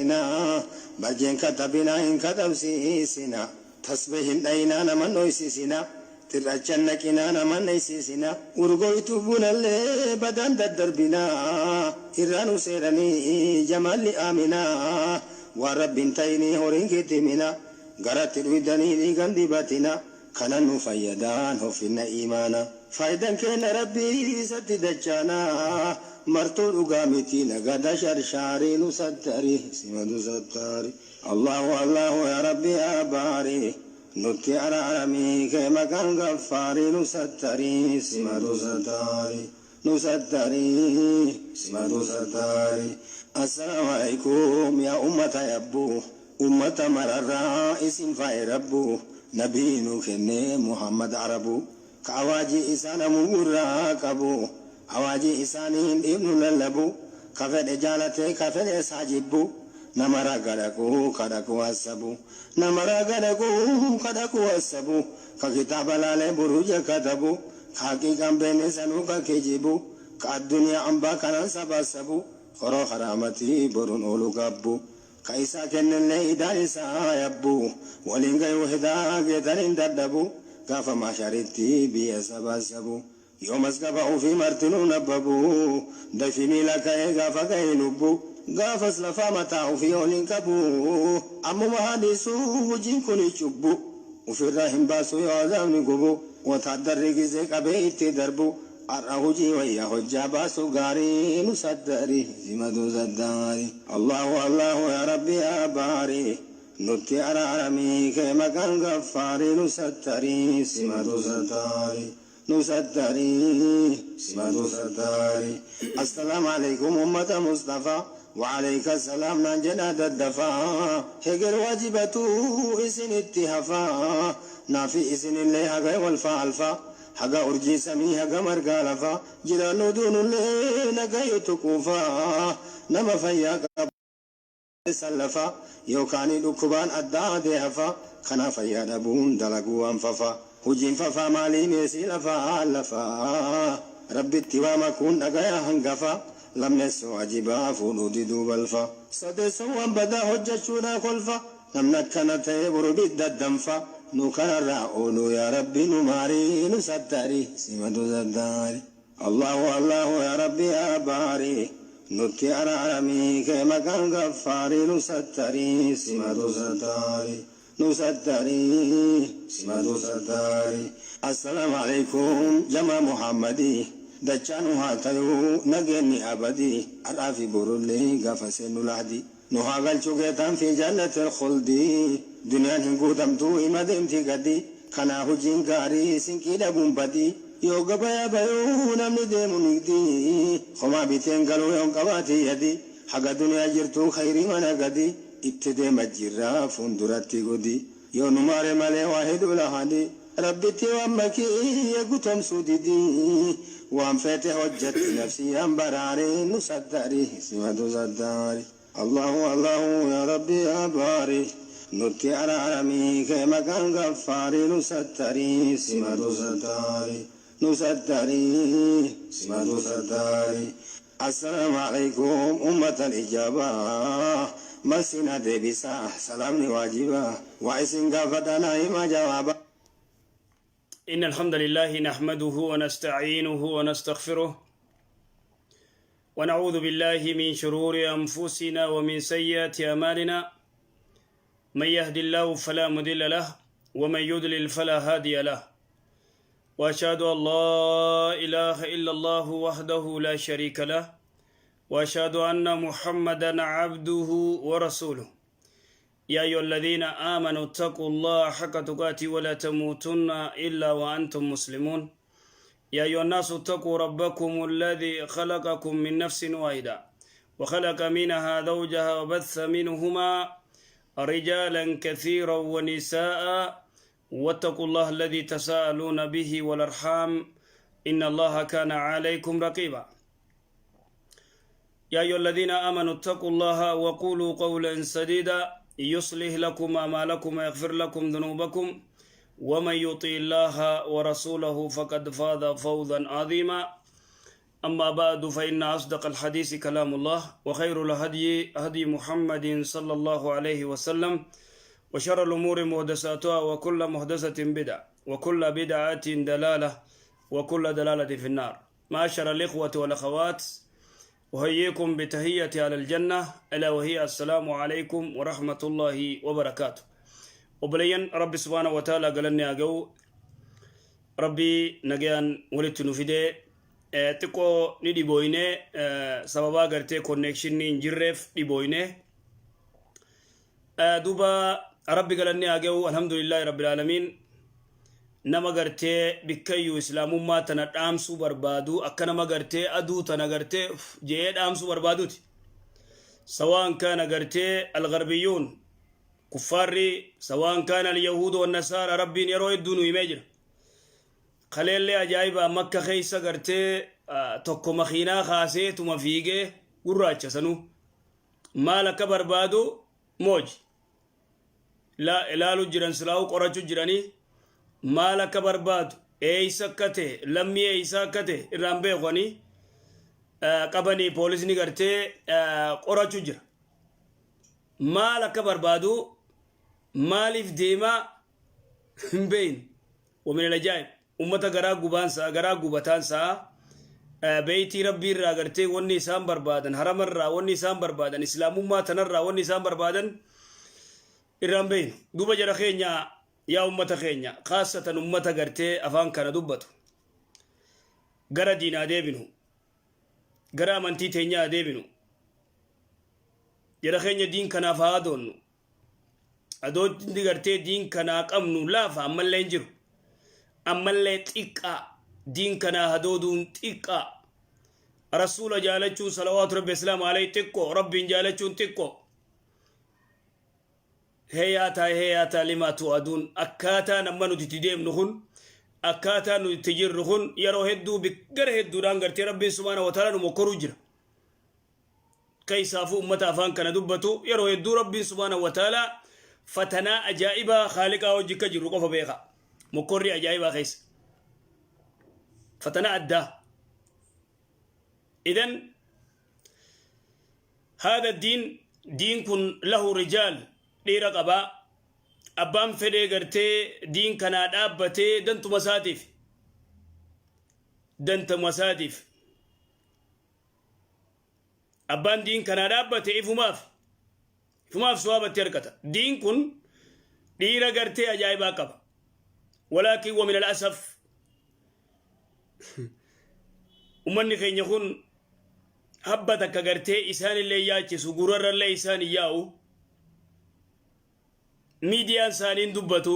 naqinaa, barjeen katabinaa hin katabsiisinaa, tasbih hin dhayinaa naman dhoysisinaa, xirrachan naqinaa naman dheysisinaa, urgoytuu bunallee badaan daddarbinaa, irraa nu seeranii jamaalli aaminaa, waan Rabbiin tayinii horiin kittiminaa, garatti dhuydanii dhiigan dibatinaa, kanan nu fayyadaan hoffinna iimaana. Faayidan keenna Rabbii isatti dachaanaa, martuu dhugaa miti nagada sharshaarii nu sattari simatu sattari. Allahu Allahu yaa Rabbi yaa baari, nutti araaramii kee maqaan gaffaarii nu sattari simatu sattari. Nu sattari simatu sattari. Assalaamu alaikum yaa ummata yabbuu, ummata mararraa isin faaye rabbu, nabii nu kenne Muhammad Arabu, ka awaajii isaa namuu gurraa qabu, awaajii isaanii hin dhiifnu lallabu, ka fedhe jaalatee ka fedhe isaa jibbu, nama raga dhaquu ka dhaquu hassabu, nama raga dhaquu ka dhaquu hassabu, ka kitaaba laalee buruja katabu, ka haqiiqaan beekne sanuu ka kijibu, ka addunyaa ambaa kanan sabassabu, horoo haraamatii boruun oolu gabbu, ka isaa kennellee idaan isaa yabbu, waliin gayuu hedaa geetan hin dadhabu, gaafa maasharitti biyya sabassabu, yoo masgaba ofii martinuu nabbabu, dafi miila ka'ee gaafa ga'e lubbu, gaafas lafaa mataa ofii ol hin qabu, ammuma haadhiisuu hojiin kun cubbu, ofirraa hin baasu yoo azaabni gubu, wotaaddarri gizee qabee itti darbu, har'a hojii wayyaa hojjaa baasu gaarii nu sattari simatu sattari. Allahu Allahu yaa Rabbi yaa baari, nutti araaramii kee maqaan gaffaarii nu sattari simatu sattari. Nu sattari simatu sattari. Assalaamu alaikum ummata Mustafa, wa alayka salaam naan jedhaa daddafaa, heger waajibatu isinitti hafaa, naafi isinillee haga wal faalfa, haga urjii samii haga margaa lafa, jiraannu duunullee nagayotu quufaa, nama fayyaa qabu sallafa, yookaan dhukkubaan addaa adee hafa, kana fayyaa dhabuun dalaguu waan fafa, hojiin fafaa maalii meesii lafaa lafaa, Rabbitti waa makuun dhagaya hangafa, lammeessoo ajibaa fuudhuu diduu balfa, sadeessoo waan badaa hojjechuudhaa kolfa, namni akkana ta'e boru bidda danfa, nu kanarraa ooluu yaa Rabbi nu maarii nu sattari simatu sattari. Allahu Allahu yaa Rabbi yaa baari, nutti araaramii kee maqaan gaffaarii nu sattari simatu sattari. Nu sattari simatu sattari. Assalaamu alaikum jamaa Muhammadii, dachaanu haa tayuu nageenni abadii, har'aa fi borullee gaafa seennu lahdi, nu haa galchu geetaan fi jannatil khuldi, duniyaan hin guutamtuu ima deemti gadi, kanaa hojiin gaarii sinqii dhabuun badii, yoo gabayaa bayuu namni deemu nigdi, homaa biteen galuu yoon qabaate yadi, haga duniyaa jirtuu khayrii mana gadi, itti deema jirra fuulduratti godi, yoo nu maare malee waa hedduu lahadi, Rabbitti waan makii guutomsuu didi, waan feete hojjetti nafsiyaan baraare nu sattari simatu sattari. Allahu Allahu yaa Rabbi yaa baari, nutti araaramii kee maqaan gaffaarii nu sattari simatu sattari. Nu sattari simatu sattari. Assalaamu alaikum ummata ijaabaa, masina deebisaa salaamni waajibaa, waa isin gaafadhanaa hima jawaaba. إن الحمد لله نحمده ونستعينه ونستغفره، ونعوذ بالله من شرور أنفسنا ومن سيئات أعمالنا. من يهد الله فلا مضل له، ومن يضلل فلا هادي له. وأشهد أن لا إله إلا الله وحده لا شريك له، وأشهد أن محمدا عبده ورسوله. يا أيها الذين آمنوا اتقوا الله حق تقاته ولا تموتن إلا وأنتم مسلمون. يا أيها الناس اتقوا ربكم الذي خلقكم من نفس واحدة، وخلق منها زوجها، وبث منهما رجالا كثيرا ونساء، واتقوا الله الذي تساءلون به والأرحام، إن الله كان عليكم رقيبا. يا أيها الذين آمنوا اتقوا الله وقولوا قولا سديدا، يصلح لكم أعمالكم ويغفر لكم ذنوبكم، ومن يطع الله ورسوله فقد فاز فوزا عظيما. أما بعد، فإن أصدق الحديث كلام الله، وخير الهدي هدي محمد صلى الله عليه وسلم، وشر الأمور محدثاتها، وكل محدثة بدعة، وكل بدعة دلالة، وكل دلالة في النار. معاشر الإخوة والأخوات، أحييكم بتحية أهل الجنة، ألا وهي السلام عليكم ورحمة الله وبركاته. Obboleeyyan، Rabbi سبحانه وتعالى galanni haa ga'u. Rabbi nagayaan walitti nu fidee. Xiqqoo ni dhibooyne, sababaa gartee connectionni hin jirreef dhibooyne. Duuba Rabbi galanni haa ga'u، الحمد لله رب العالمين. Nama gartee bikkayyuu Islaamummaa tana dhaamsuu barbaadu, akka nama gartee aduu tana gartee je'ee dhaamsuu barbaaduti. سواء كان gartee الغربيون kuffaarri، سواء كان اليهود والنصارى، Rabbiin yeroo hedduu nu himee jira. Kaleellee ajaa'iba, Makka keessa gartee tokko makiinaa kaasee tuma fiigee gurraacha sanuu maal akka barbaadu mooji ilaalu jiran, silaa'uu qorachuu jiranii. Maal akka barbaadu, eeysa akka ta'e, lammii eeysa akka ta'e irraan beekanii qabanii, poolisni gartee qorachuu jira. Maal akka barbaadu, maaliif deemaa hin beeyne. ومن العجائب، ummata garaa gubaansaa, garaa gubataansaa, beeytii Rabbii irraa gartee wanni isaan barbaadan, haramarraa wanni isaan barbaadan, Islaamummaa tanarraa wanni isaan barbaadan irraan beeynu. Duuba jara keenya, yaa ummata keenya, خاصة ummata gartee afaan kana dubbatu, gara diinaa deebinu, gara amantii teenyaa deebinu. Jara keenya, diin kanaaf haa adoonnu. Adoonni gartee diin kanaa qabnu laafa, ammallee hin jiru, ammallee xiqqaa. Diin kanaa hadooduun xiqqaa, Rasuula jaalachuun صلوات ربي وسلامه عليه xiqqoo, Rabbiin jaalachuun xiqqoo. هيهات هيهات لما توعدون. Akkaataa amma nuti itti deemnu kun, akkaataa nuti itti jirru kun, yeroo hedduu gara hedduudhaan gartee Rabbiin سبحانه وتعالى nu mokkoruu jira. Keessaafuu ummata afaan kana dubbatu, yeroo hedduu Rabbiin سبحانه وتعالى fatanaa ajaa'ibaa Khaaliqaa hojii akka jirru qofa beeka. Mokkorri ajaa'ibaa keessa fatanaa addaa. إذن هذا الدين، diin kun له رجال، dhiira qabaa. Abbaan fedhee gartee diin kanaa dhaabbatee dantuma isaatiif, dantuma isaatiif. Abbaan diin kanaa dhaabbate ifumaaf suwaabatti harkata. Diin kun dhiira gartee ajaa'ibaa qaba. ولكن ومن الأسف، ummanni keenya kun habba takka gartee isaanillee yaachisu, gurarrallee isaan hin yaa'u, miidiyaan isaaniin dubbatu,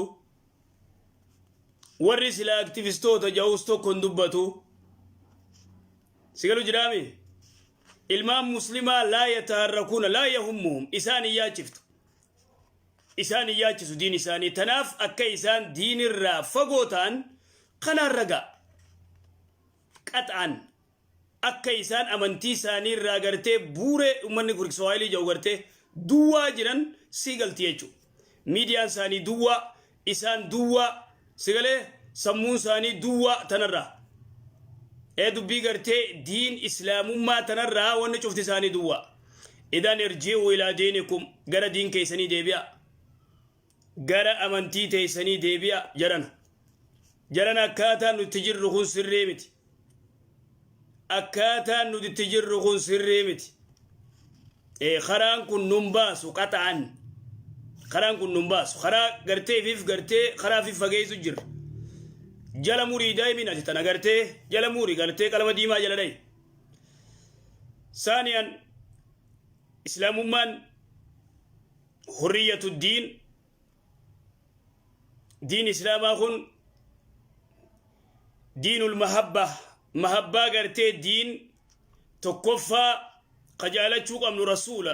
warri sila aktivistoota ja'us tokko hin dubbatu. Sigalu jiraami, ilmaan Muslimaa لا يتحركون، لا يهمهم. Isaan hin yaachiftu, isaan hin yaachisu diin isaanii. Tanaaf akka isaan diinirraa fagoo ta'an kanaan ragaa qaxaan, akka isaan amantii isaanii irraa gartee buuree ummanni Kiswaahilii jedhu gartee duwwaa jiran sii galti jechuudha. Miidiyaan isaanii duwwaa, isaan duwwaa, sigalee sammuun isaanii duwwaa tanarraa. Ee, dubbii gartee diin Islaamummaa tanarraa wanni cufti isaanii duwwaa. إذن ارجعوا إلى دينكم، gara diin keessanii deebi'a. Gara amantii teessanii deebi'a jedhan. Jaran, akkaataan nuti jirru kun sirrii miti. Akkaataan nuti itti jirru kun sirrii miti. Karaan kun nun baasu qaxa'an. Karaan kun nun baasu. Karaa gartee fiif gartee karaa fiif fageessu jirra. Jala murii daa'imin ati tana gartee jala murii gartee qalama diimaa jala dhayi. ثانيا، Islaamummaan حرية الدين، diin Islaamaa kun دين المحبة، mahabbaa gartee diin tokkoffaa qajaalachuu qabnu Rasuula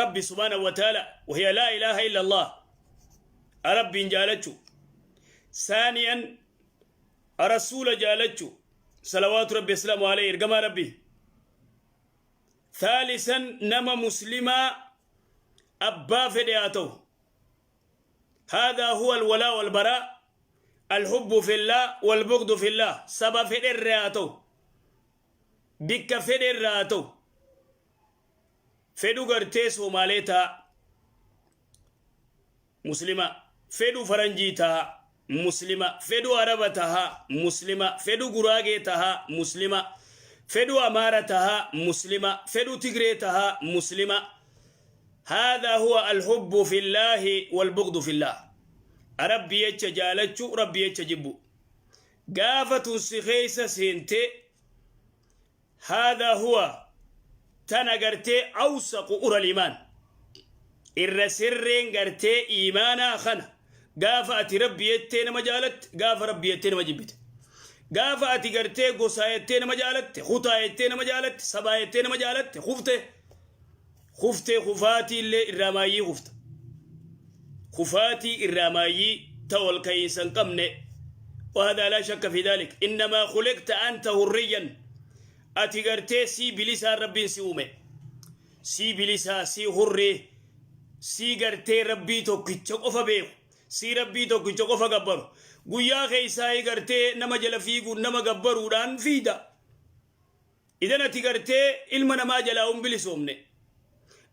Rabbi سبحانه وتعالى، وهي لا إله إلا الله، Rabbiin jaalachuu. ثانيا، Rasuula jaalachuu صلوات ربي وسلامه عليه، ergamaa Rabbi. ثالثا، nama Muslimaa abbaa fedhe haa ta'u. هذا هو الولاء والبراء، الحب في الله والبغض في الله. Saba fedherre haa ta'u. Bikka fedhe irraa haa ta'u. Fedhu gartee Soomaalee ta'a. Muslima. Fedhu Faranjii ta'a. Muslima. Fedhu Araba ta'a. Muslima. Fedhu Guraagee ta'a. Muslima. Fedhu Amaara ta'a. Muslima. Fedhu Tigree ta'a. Muslima. هذا هو الحب في الله والبغض في الله. Rabbi jecha jaalachuu, Rabbi jecha jibbu. Gaafa tun si keessa seente, هذا هو tana gartee أوثق عرى الإيمان. Irra sirreen gartee iimaanaa kana. Gaafa ati Rabbi jettee nama jaalatte, gaafa Rabbi jettee nama jibbite. Gaafa ati gartee gosaa jettee nama jaalatte, kutaa jettee nama jaalatte, sabaa jettee nama jaalatte, kufte. Kuftee kufaatii illee irraa maayyii kufta. Kufaatii irraa maayyii ta ol ka'iinsa hin qabne. وهذا لا شك في ذلك. إنما خلقت أنت حريا. Ati gartee sii bilisaa Rabbiin si uume. Sii bilisaa, sii hurrii, sii gartee Rabbii tokkicha qofa beeku. Sii Rabbii tokkicha qofa gabbaru. Guyyaa keessaa gartee nama jala fiiguun nama gabbaruudhaan fiida. Idan ati gartee ilma namaa jalaa hin bilisoomne.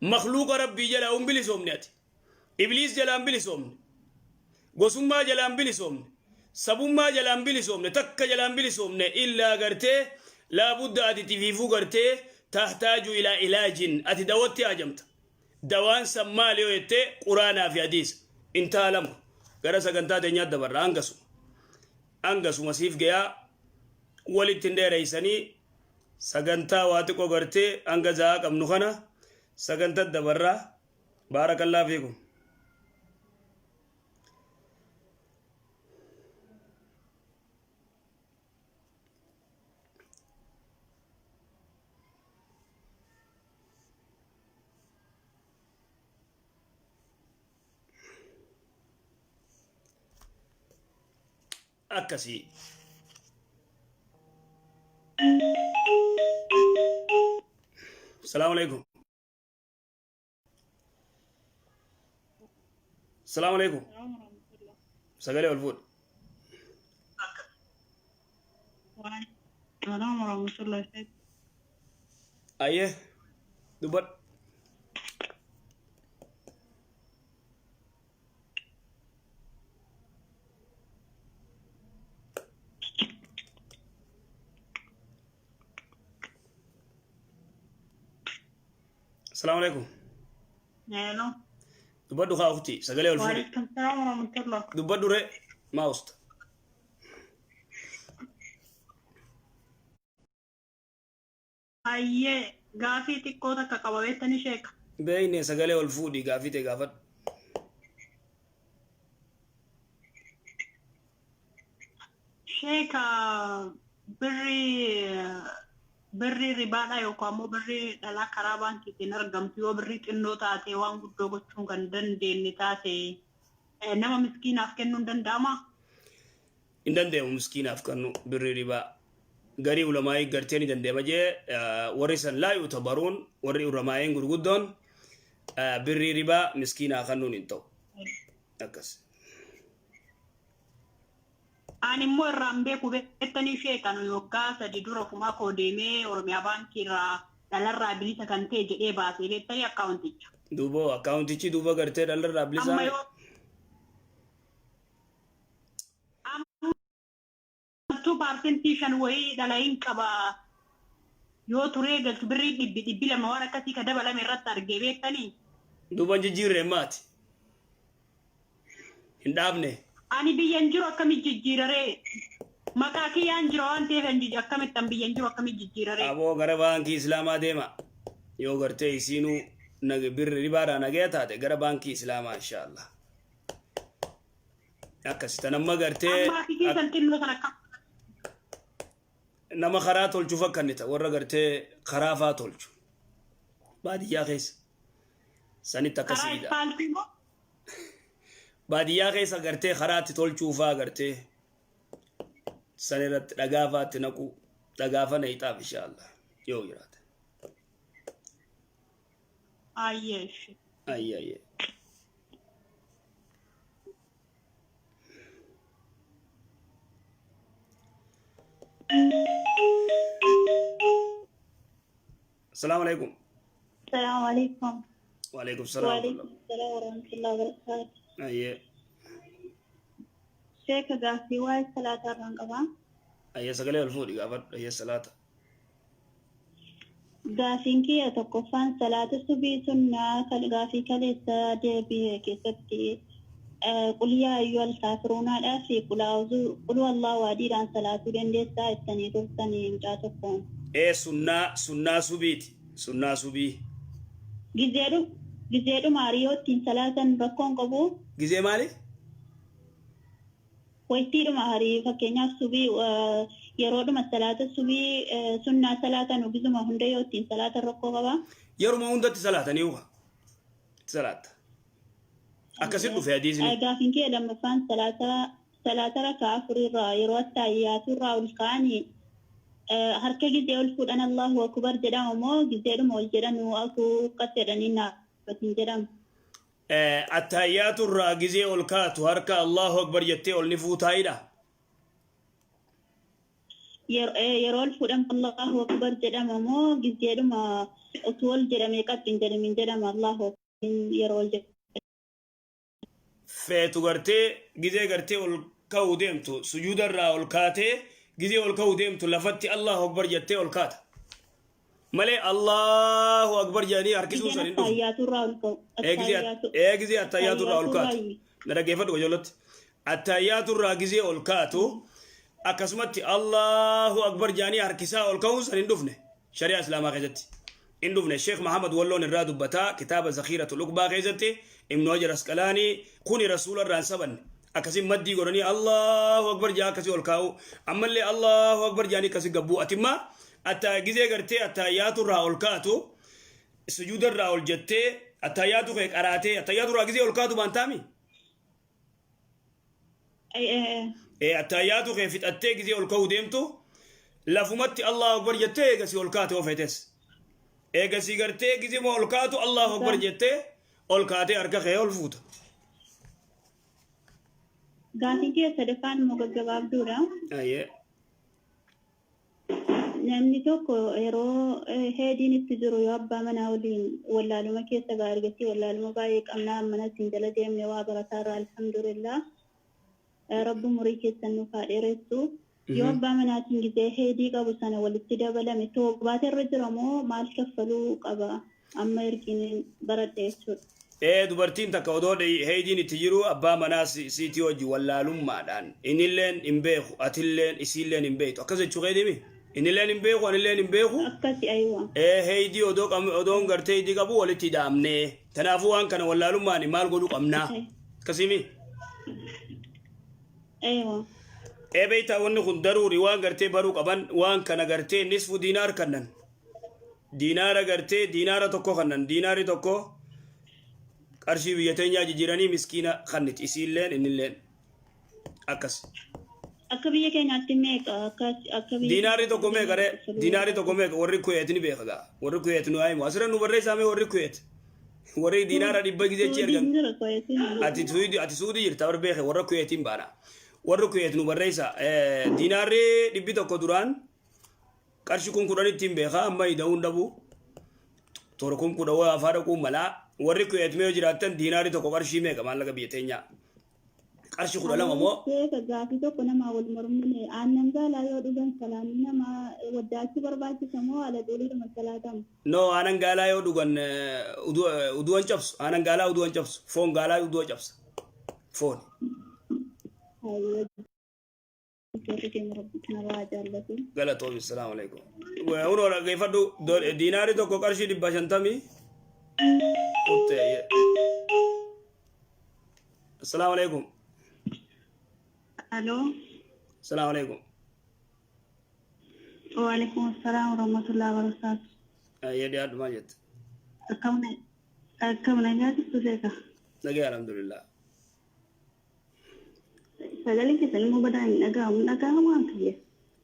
Makluuqa Rabbii jalaa hin bilisoomne ati. Ibliis jalaa hin bilisoomne. Gosummaa jalaa hin bilisoomne. Sabummaa jalaa hin bilisoomne. Takka jalaa hin bilisoomne. Illaa gartee laabudda ati tifiifuu gartee تحتاج إلى علاج. Ati dawatti hajamta. Dawaan san maali yoo jettee, Quraanaa fi hadiisa. Intaa lama. Gara sagantaa teenyaa dabarra hangasuma. Hangasuma siif gayaa walitti hin dheereessanii sagantaa waa xiqqoo gartee hanga za'aa qabnu kana sagantaa dabarraa. بارك الله فيكم. Akkasii. السلام عليكم. السلام عليكم. Sagalee ol fuudhi. السلام ورحمة الله. Ayyee, dubbadhu. السلام عليكم. Hello. Dubbadhu kaa ukti, sagalee ol fuudhi. وعليكم السلام ورحمة الله. Dubbadhu ree, maa usta? Ayyee, gaafii xiqqoo takka qaba beektanii, sheeka. Beeyne, sagalee ol fuudhi, gaafii ta'e gaafadhu. Sheeka, birrii ribaadha yookaan ammoo birrii dhalaa karaa baankiitiin argamtu yoo birrii xinnoo taate, waan guddoo gochuun kan dandeenye taate, nama miskiinaaf kennuun danda'amaa? Hin danda'amu miskiinaaf kennu birrii ribaa. Garii ulamaa'ii gartee ni danda'ama jee, warri san لا يعتبرون. Warri ulamaa'iin gurguddoon birrii ribaa miskiinaa kennuun hin ta'u. Akkas. Ani immoo irraan beeku beektanii, sheekan waggaa 3 dura ofumaa koo deemee Oromiyaa Baankii irraa dhalarraa bilisa kan ta'e jedhee baasee beektanii akkaawunticha. Duuba akkaawuntichi duuba gartee dhalarraa bilisaa. Amma yoo ammattuu 5% wayii dhala hin qaba, yoo turee galchu birrii dhibbi 200 waan akkasii ka dabalame irratti argee beektanii. Duuba hin jijjiirre maati? Hin dhaabne. Ani biyyan jiru, akkamitti jijjiiraree? Maqaa kiyyaan jira waan ta'eef akkamittan biyyan jiru akkamitti jijjiiraree? Aboo, gara baankii Islaamaa deema. Yoo gartee isiinuu birri ribaadhaa nagaya taate, gara baankii Islaamaa inshaallah. Akkasi tan amma gartee Amma akikii san xinnoo san akkam nama karaa tolchu fakkannita, warra gartee karaa faa tolchu. Baadiyyaa keessa. Sanitti karaa akkasiidha. ispaaltii moo? Baadiyyaa keessa gartee karaatti tolchuu faa, gartee san irratti dhagaa faatti naquu, dhagaa fa naqxaaf inshaallah yoo jiraate. Ayyee. Ayyee ayyee. Asalaamu alaikum. Salaamu alaikum. Waalaikum salaam. Waalaikum salaam warahmatullahi wabarakatuh. Ayyee. Sheeka, gaaffii waa'ee salaataa irraan qabaa. Ayyee, sagalee ol fuudhi, gaafadhu. Ayyee, salaata. Gaaffiin kiyya tokkoffaan salaata subii sunnaa kan gaaffii kaleessa deebi'e keessatti qul yaa ayyuhal kaafiruunaadhaa fi qul a'uuzu qul wallaahu ahadiidhaan salaatuu dandeessaa jettanii turtanii mucaa tokkoon. Ee, sunnaa subiiti. Sunnaa subii. Gizeedhuma hariyoo ittiin salaatan rakkoon qabu. Gizee maali? Waytiidhuma harii, fakkeenyaaf subii, yeroodhuma salaata subii sunnaa salaatan gizuma hunda yoo ittiin salaatan rakkoo qabaa? Yeruma hundatti salaatanii uka. Salaatta. Akkasit dhufe hadiisni. Gaaffiin kiyya lammaffaan salaata rakaa afurirraa yeroo attaayyaatu irraa ol ka'anii harka gizee ol fuudhan Allahu akbar jedhama moo gizeedhuma ol jedhan akuu qas jedhanii naabbatin jedhama? Attaayyaatu irraa gizee ol kaatu harka Allahu akbar jettee ol ni fuutaayidha. Yeroo ol fuudhan Allahu akbar jedhama moo gizeedhuma utuu ol jedhamee qaxxin jedhamin jedhama Allahu akbar yeroo ol jedhamu? Feetu gartee gizee gartee ol ka'uu deemtu, sujuuda irraa ol kaatee gizee ol ka'uu deemtu lafatti Allahu akbar jettee ol kaata. Malee Allahu akbar jedhanii harkisuu Gizeen san hin dhufu. attaayyaatu irraa ol ka'u. Ee, gizee attaayyaatu irraa ol kaatu. Na dhaggeeffadhu qajeellotti. Attaayyaatu irraa gizee ol kaatu akkasumatti Allahu akbar jedhanii harkisaa ol ka'uun san hin dhufne shari'aa Islaamaa keessatti. Hin dhufne. Sheekh Mahamad Walloon irraa dubbataa kitaaba Zakhiiratul Uqbaa keessatti, Ibnu Hajar Asqalaanii kuni rasuula irraa hin sabanne. Akkasii maddii godhanii Allahu akbar jedhaa akkasii ol kaa'u. Ammallee Allahu akbar jedhanii akkasii gabbuu. Atimmaa atta gizee gartee attaayyaatu irraa ol kaatu, sujuuda irraa ol jettee attaayyaatu kee qaraatee attaayyaatu irraa gizee ol kaatu baantaami. Ee, attaayyaatu kee fixattee gizee ol ka'uu deemtu lafumatti Allahu akbar jettee eegasii ol kaate ofeetes. Eegasii gartee gizee ol kaatu Allahu akbar jettee ol kaatee harka kee ol fuuta. Gaaffiin kiyya sadaffaan immoo gaggabaabduudha. Ayyee. Namni tokko yeroo heediin itti jiru yoo abbaa manaa waliin wallaaluma keessa gaa argatti, wallaaluma baay'ee qabnaa, mana isin jala deemne waa barataa irraa, alhamdulillah. Rabbi umurii keessan nuuf haa dheeressu. Yoo abbaa manaatiin gizee heedii qabu sana walitti dabalame toobaata irra jira moo maal kaffaluu qaba amma ergiin baradhe jechuudha? Ee, dubartiin takka odoo heeydiin itti jiru abbaa manaa siitii wajji wallaalummaadhaan, innilleen hin beeku, atilleen isiilleen hin beektu, akkas jechuu keetiimi, innilleen hin beeku, anilleen hin beeku. Akkasi, aywa. Ee, heeydii odoo odoon gartee heeydii qabu walitti hidhaamne, kanaafuu waan kana wallaalummaan maal godhuu qabnaa, akkasiimi? Aywa. Ee, beektaa, wanni kun daruuri waan gartee baruu qaban waan kana gartee nisfu diinaar kannan, diinaara gartee diinaara tokko kannan, diinaarri tokko qarshii biyya teenyaa jijjiiranii miskiina kanniti, isiilleen innilleen akkas. Akka biyya keenyaatti meeqa? Akka biyya Diinaarri tokko meeqa ree? Diinaarri tokko meeqa? Warri Kuweet ni beeka gaa. Warri Kuweet nu haa himu. Asirra nu barreessaa mee warri Kuweet. Warri diinaara 100 gizeechi ergan. Suudiin jira, Kuweetiin. Ati Suudii jirta warri beeke, warra Kuweetiin baana. Warri Kuweet nu barreessa. Diinaarri 100 duraan qarshii 10,000tti hin beekaa, amma ida'uun dhabu. Toora 10,000 waa afaa dhaquu malaa. Warri Kuweet mee yoo jiraattan, diinaarri tokko qarshii meeqa maallaqa biyya teenyaa? Qarshii 12 moo? Sheeka, gaafii tokko namaa wal mormine, aannan gaalaa yoo dhugan salaanni namaa waddaachuu barbaachisa moo haala xuuliidhuma salaatamu? No, aanan gaalaa yoo dhugan uduwan cabsu. Aanan gaalaa uduwan cabsu. Foon gaalaa uduwa cabsa. Foon. Hayyoo. Warri keenya Rabbi kanarraa jaallatu. Galatoomi. Salaamu alaikum. Hunoo dhaggeeffadhu, diinaarri tokko qarshii 550. Kuttee. Assalaamu alaikum. Aloo. Assalaamu alaikum. Waalaikum assalam warahmatullahi wabarakatuh. Ayyee, dhiyaadhu, maal jette? Akkam nagaa jirtu, Sheeka? Nagee, alhamdulillah. Sagalee keessan immoo badaa hin dhaga'amu. Dhaga'amu waan kiyya.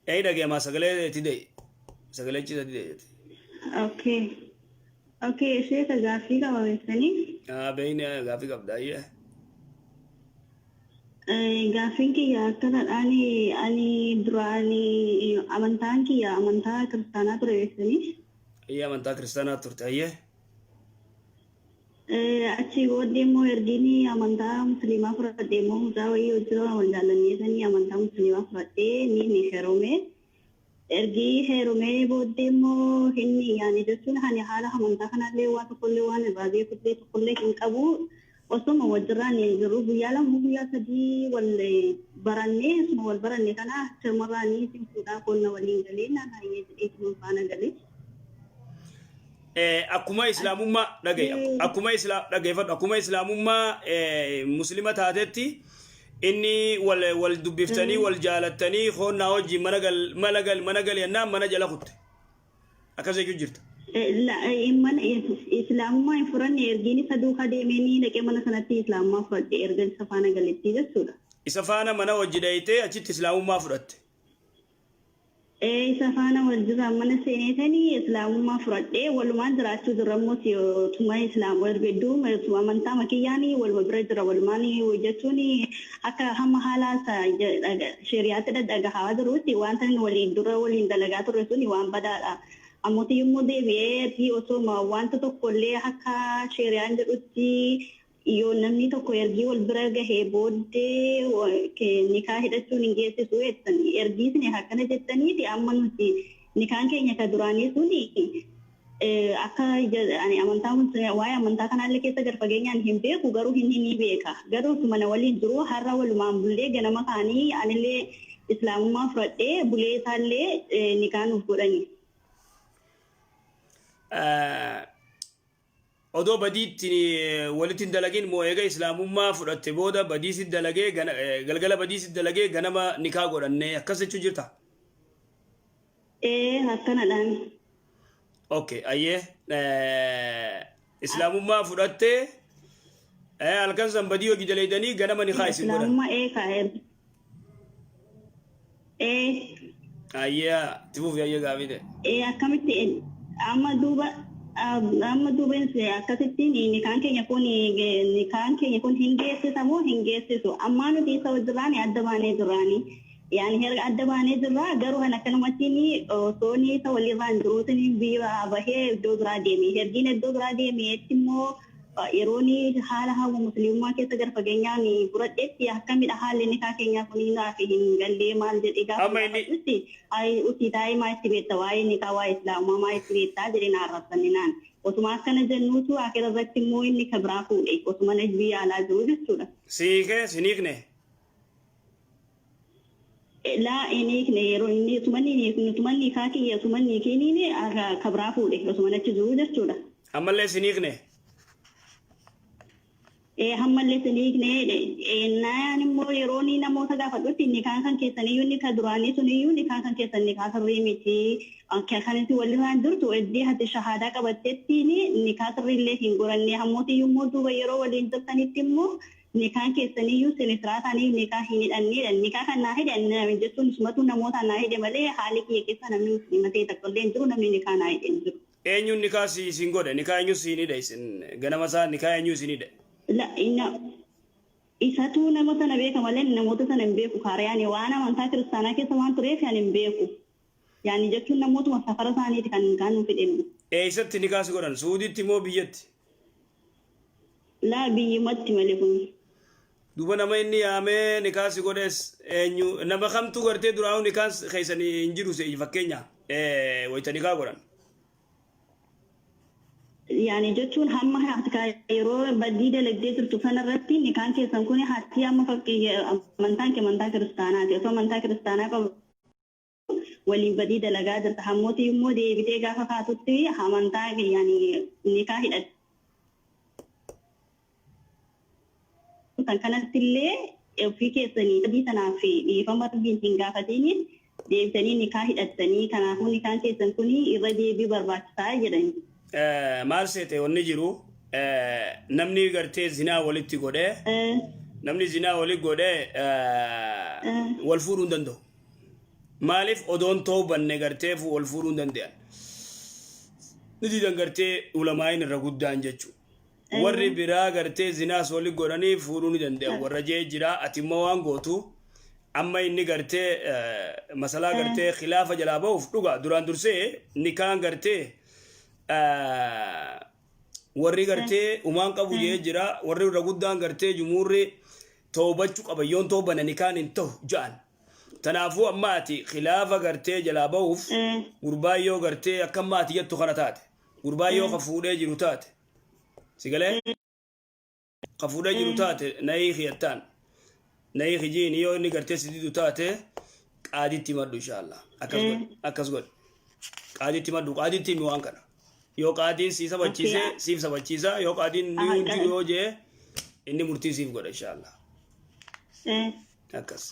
Ee, dhageemaa, sagalee tidee. Sagalee cisa tidee jette. Okay. Okay, Sheeka, gaaffii qaba beektanii. Ah, beeyni gaaffii qabda, ayyee. Gaaffiin kiyya akkanadhaan, ani duraan amantaan kiyya amantaa kiristaanaa ture beektanii. Ayyee, amantaa kiristaanaa turte, ayyee. Achi booddee immoo ergiin amantaa musliimaa fudhadhee immoo mucaa wayii hojii wal jaallannee sanii amantaa musliimaa fudhadhee ni heerume. Ergii heerumee booddee immoo inni yaani jechuun ani haala amantaa kanallee waa tokkollee waan irraa beekullee tokkollee hin qabu. Osuma wajjirraan jiru guyyaa 2 guyyaa 3 wal barannee, osuma wal baranne kana achirmarraanii isin fuudhaa qonna waliin galee naan hayyee jedhee faana galee. Akkuma islaamummaa dhagaye, akkuma islaam dhageeffadhu, akkuma islaamummaa muslima taatetti inni wal wal dubbiftanii wal jaalattanii hoonnaa wajjin mana gal mana gal mana gal yennaan mana jala kutte, akkas jechuu jirta. Mana islaamummaa hin fudhanne. Ergiin isa duukaa deemee dhaqee mana sanatti islaamummaa fudhadhe, erga isa faana galetti jechuudha. Isa faana mana wajji dhayitee achitti islaamummaa fudhatte. Isa faana wal jira mana seeneetanii islaamummaa fudhadhee walumaan jiraachuu jirra. Immoo tuma islaam hedduu amantaa makiyyaanii waluma bira jira, walumaan jechuun akka hamma haala sheriyaatti dhadhagahaa jirutti wanta inni waliin dura waliin dalagaa turre suni waan badaadha. Ammoo yommuu deebi'ee osoo wanta tokkollee akka sheriyaan jedhutti yoo namni tokko ergii wal bira gahee booddee nikaa hidhachuun hin geessisu jettanii, ergii isin akkana jettaniiti, amma nuti nikaan keenya ka duraanii suni akka ani amantaa waa'ee amantaa kanaallee keessa gad fageenyaan hin beeku, garuu inni ni beeka. Garuu mana waliin jiru har'a walumaan bullee ganama kaanii anillee islaamummaa fudhadhee bulee isaallee nikaa nuuf godhani. Odoo badiitti walitti hin dalagin moo eega islaamummaa fudhatte booda badiisi dalagee, galgala badiisi dalagee ganama nikaa godhannee, akkas jechuu jirta? Ee, akkanadhaan. Okay, ayyee, islaamummaa fudhattee halkan san badii hojii dalaydanii ganama nikaa isin godhan. Islaamummaa ee kaa'e. Ee. Ayyee, tifuuf ayyee gaafii ta'e. Ee, akkamitti amma duuba akkasittiin nikaan keenya kun hin geessisa moo hin geessisu? Ammaa nuti isa wajjirraani adda baanee jirraani. Yaani herga adda baanee jirra, garuu kan akkanumattiin osoo inni isa walirraan jiruutiin biyya bahee iddoo biraa deeme. Hergiin iddoo biraa deemeetti immoo yeroon haala hawa musliimummaa keessa gara fageenyaan fudhadhetti akkamidha haalli nikaa keenyaa kun naaf hin gallee maal jedhee gaafa Amma inni gaafadhutti, ay utii taa'ee maa itti beekta, waa'ee nikaa, waa'ee islaamummaa maa itti beektaa jedhee na arrabsanne naan. Osuma akkana jennuutu akira irratti immoo inni ka biraa fuudhe osuma na biyya alaa jiru jechuudha. Siikee siniikne. Laa, inni hiikne. Yeroo inni utumanni nikaa kiyya utumanni kiiniin ka biraa fuudhe osuma achi jiru jechuudha. Ammallee siniikne. Hammallee sin hiikne. Naan immoo yeroo inni namoota gaafadhutti nikaan kan keessaniyyuu, inni ka duraanii suniyyuu nikaan kan keessan nikaa sirrii miti. Kanatti walirraan jirtu iddii hati shahaadaa qabatteettiin nikaa sirriillee hin goranne, hammootiyyuu immoo duuba yeroo waliin jirtanitti immoo nikaan keessaniyyuu sinisiraataanii nikaa hin hidhannedha. Nikaa kan naa hidhan jechuun isumatu namoota naa hidhe malee haalli kiyya keessa namni musliima ta'e tokkollee hin jiru, namni nikaa naa hidhe hin jiru. Eenyuun nikaa si isin godhe? Nikaa eenyu siin hidhe isin ganama isaa nikaa eenyu isin hidhe? La inna isatu nama sana beeka malee namoota sana hin beeku. Kaariyaan waan amantaa kiristaanaa keessa waan tureef ani hin beeku. Yaani jechuun namootuma safara isaaniiti kan kan nu fidhe. Eessatti nikaa si godhan? Suudiitti moo biyyatti? Laa, biyyumatti malee kun. Duuba nama inni yaamee nikaa si godhes eenyu? Nama kamtu gartee duraa'u nikaan keessan hin jiru fakkeenya wayita nikaa godhan? Yaani jechuun hamma yeroo badii dalagdee jirtu sanarratti nikaan keessan kun hati amma fakkeenya amantaan kee amantaa kiristaanaati. Osoo amantaa kiristaanaa qabu waliin badii dalagaa jirta. Hammooti immoo deebitee gaafa kaatutti amantaa yaani nikaa hidhatte. Kan kanatti illee ofii keessanii badii sanaaf dhiifama Rabbiin hin gaafatiniif deebitanii nikaa hidhattanii, kanaafuu nikaan keessan kun irra deebii barbaachisaa jedhani. Maal seete, wanni jiru namni gartee zinaa walitti godhee, namni zinaa walitti godhee wal fuudhuu hin danda'u. Maaliif? Odoon toobanne gartee wal fuudhuu hin danda'an. Ni didan gartee ulamaayin irra guddaan jechuudha. Warri biraa gartee zinaas wali godhanii fuudhuu ni danda'an. Warra jee jira. Ati immoo waan gootu, amma inni gartee masalaa gartee khilaafa jalaa bahuuf dhuga duraan dursee nikaan gartee Warri gartee umaan qabu jee jira, warri irra guddaan gartee jumuurri toobachuu qaba, yoon toobana nikaan hin ta'u ja'an. Tanaafuu amma ati khilaafa gartee jalaa bahuuf, gurbaan yoo gartee akka amma ati jettu kana taate, gurbaan yoo ka fuudhee jiru taate, si galee, ka fuudhee jiru taate, nayii kiyattaan nayii kijiin yoo inni gartee si didu taate, qaaditti himadhu inshaallah. Akkas godhi, akkas godhi, qaaditti himadhu, qaaditti himi waan kana. Yoo qaadiin si sabachiise, siif sabachiisa. Yoo qaadiin ni hin jiru yoo jee, inni murtii siif godha inshaallah. Akkas.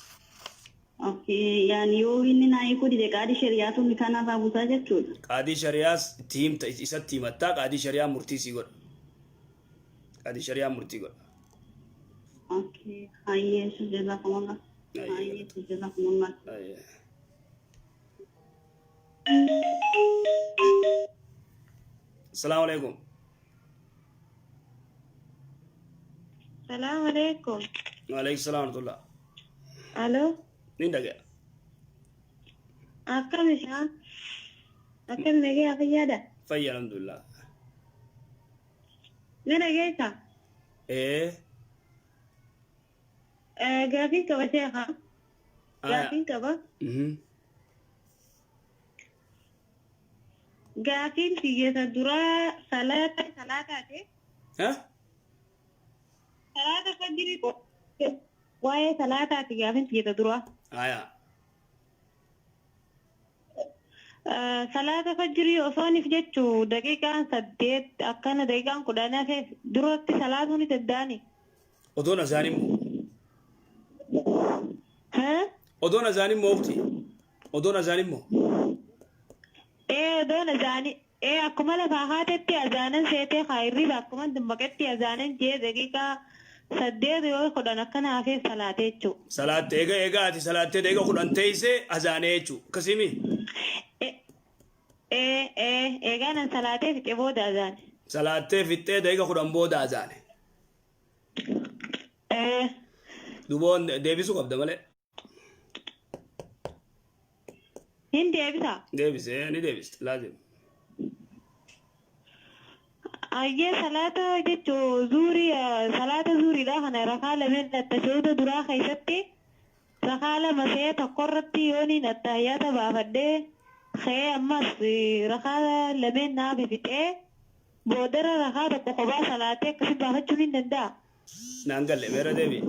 Okay, yaani yoo inni naa hiikuu dide, qaadii shari'aatu kanaaf buusaa jechuudha. Qaadii shari'aas itti himta, isatti himattaa, qaadii shari'aa murtii sii godha, qaadii shari'aa murtii godha. Okay, hayyee, jazakumullah. Hayyee, jazakumullah. Ayyee. Asalaamu alaikum. Salaam alaikum. Waalaikum salaam warahmatullah. Alo, Ni dhagaya. Akkam ishaa? Akkam, nagaya, fayyaadha? Fayya, alhamdulillah. Ni dhageessa? Ee. Gaafiin qaba, sheekha. Aya. Gaafiin qaba. Gaafiin xiyyeessa duraa salaata salaataati. Ha? Salaata fajrii, waa'ee salaataati gaafiin xiyyeessa duraa. Aya. Salaata fajrii osoonif jechuu daqiiqaan 8 akkana, daqiiqaan 10 hafeef duratti salaatuu ni danda'ani? Odoon azaan immoo. Haa? Odoon azaan immoo ofti. Odoon azaan immoo. Ee, odoon azaanii, ee, akkuma lafaa haatetti azaanan seetee haa hirriba akkuma dammaqetti azaanan jee, daqiiqaa 8 yoo 10 akkana hafeef salaatee jechuudha. Salaatte, eega ati salaattee daqiiqa 10 teessee azaanee jechuudha. Akkasimi. Ee, eegaa nan salaatee fixe booda azaane. Salaattee fixxee daqiiqa 10 booda azaane. Ee. Duboon deebisuu qabda malee. Hin deebisa. Deebisee ni deebiste laazim. Ayyee, salaata jechuun zuurii, salaata zuuriidha kana rakaa lameen attashahuda duraa keessatti rakaa lama see tokko irratti yooniin attahiyyaata baafadhee ka'ee, ammas rakaa lameen naaf fixee, boodara rakaa tokko kophaa salaatee akkasi baafachuun hin danda'a. Naan galle, meera deebi.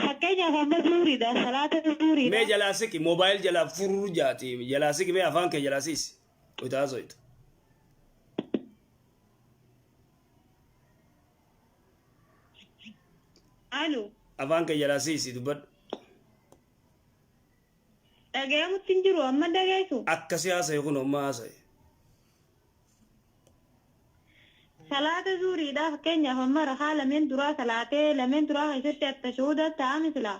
Fakkeenyaaf amma zuuriidha, salaata zuuriidha. Mee jalaa siqi, moobaayil jalaa furur jaati, jalaa siqi, mee afaan kee jalaa siisi. Oitaa soita. Alo. Afaan kee jalaa siisi, dubbadhu. Dhagayamutti hin jiru, amma dhageessu. Akkasi haasa'i, kun amma haasa'i. Salaata zuuriidha, fakkeenyaaf amma rakaa lameen duraa salaatee, lameen duraa keessatti attashahuda ta'ami silaa.